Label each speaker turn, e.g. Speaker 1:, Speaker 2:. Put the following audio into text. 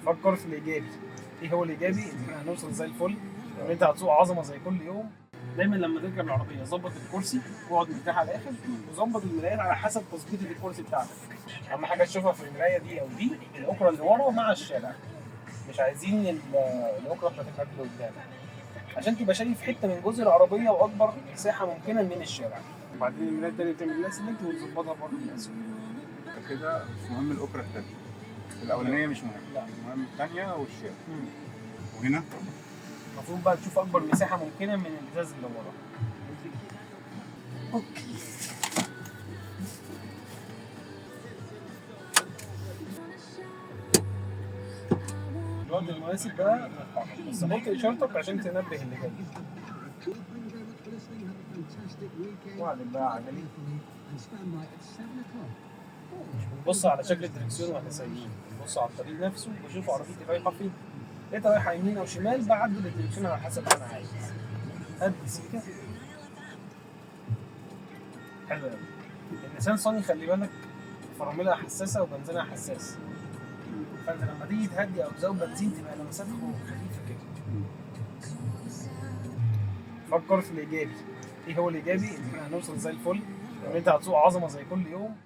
Speaker 1: فكر في الايجابي. ايه هو الايجابي؟ ان احنا هنوصل زي الفل، ان انت هتسوق عظمه زي كل يوم. دايما لما تركب العربية ظبط الكرسي واقعد مرتاح على الاخر، وظبط المرايات على حسب تظبيطه الكرسي بتاعتك. اهم حاجة تشوفها في المراية دي او دي الاكره اللي ورا مع الشارع، مش عايزين الاكره بتاعت الراجل اللي قدام، عشان تبقى شايف حتة من جزء العربية واكبر مساحة ممكنة من الشارع. وبعدين المراية التانية بتعمل لها select وتظبطها برضه بالاسود.
Speaker 2: كده مش مهم الاكره الثانية، الاولانية مش مهم.
Speaker 1: لا.
Speaker 2: المهم الثانية والشارع. وهنا
Speaker 1: المفروض بقى تشوف اكبر مساحة ممكنة من الازاز اللي ورا. okay. الوقت المناسب بقى نتحرك، بس حط اشارتك عشان تنبه اللي جاي. وبعدين بقى عجلي. مش بنبص على شكل الدركسيون واحنا سايقين، بنبص على الطريق نفسه وبشوف عربيتي رايحة فين. لقيتها رايحة يمين او شمال بعدل الدركسيون على حسب ما انا عايز. هدي سيكه. حلو قوي. النيسان صني خلي بالك فراملها حساسة وبنزينها حساس، فانت لما تيجي تهدي او تزود بنزين تبقى لمساتها خفيفة كده. فكر في الايجابي. ايه هو الايجابي؟ ان احنا هنوصل زي الفل، ان انت هتسوق عظمه زي كل يوم.